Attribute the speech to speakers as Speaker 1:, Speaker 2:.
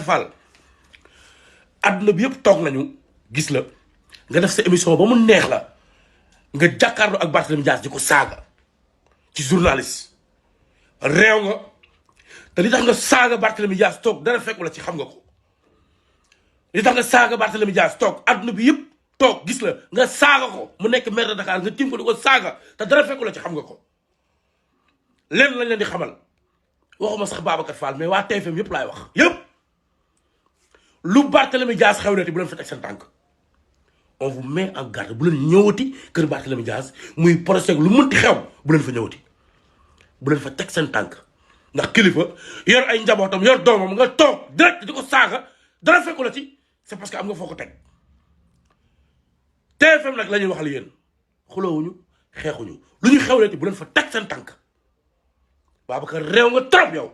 Speaker 1: Fall àdduna bi yëpp toog nañu gis la nga def sa émission ba mu neex la nga jàkkaarloo ak Barthélémy Dias di ko saaga ci journaliste réew nga te li tax nga saaga Barthélémy Dias toog dara fekku la ci xam nga ko li tax nga saaga Barthélémy Dias toog àdduna bi yëpp toog gis la nga saaga ko mu nekk maire de Dakar nga tiim ko di ko saaga te dara fekku la ci xam nga ko leen lañ leen di xamal waxuma sax Babacar Fall mais waa TFM yëpp laay wax yëpp lu Barthélémy Dias xewlati bu leen fa teg seen tànk on vous met en garde bu leen ñëwati kër Barthélémy Dias muy procès lu mënti xew bu leen fa ñëwati bu leen fa teg seen tànk ndax kilifa yor ay njabootam yor doomam nga toog direct di ko saaga dara fekku la ci c'est parce que am nga foo ko teg TFM nag la ñuy waxal yéen xuloowuñu xeexuñu lu ñu xewlati bu leen fa teg seen tànk Babacar réew nga trop yow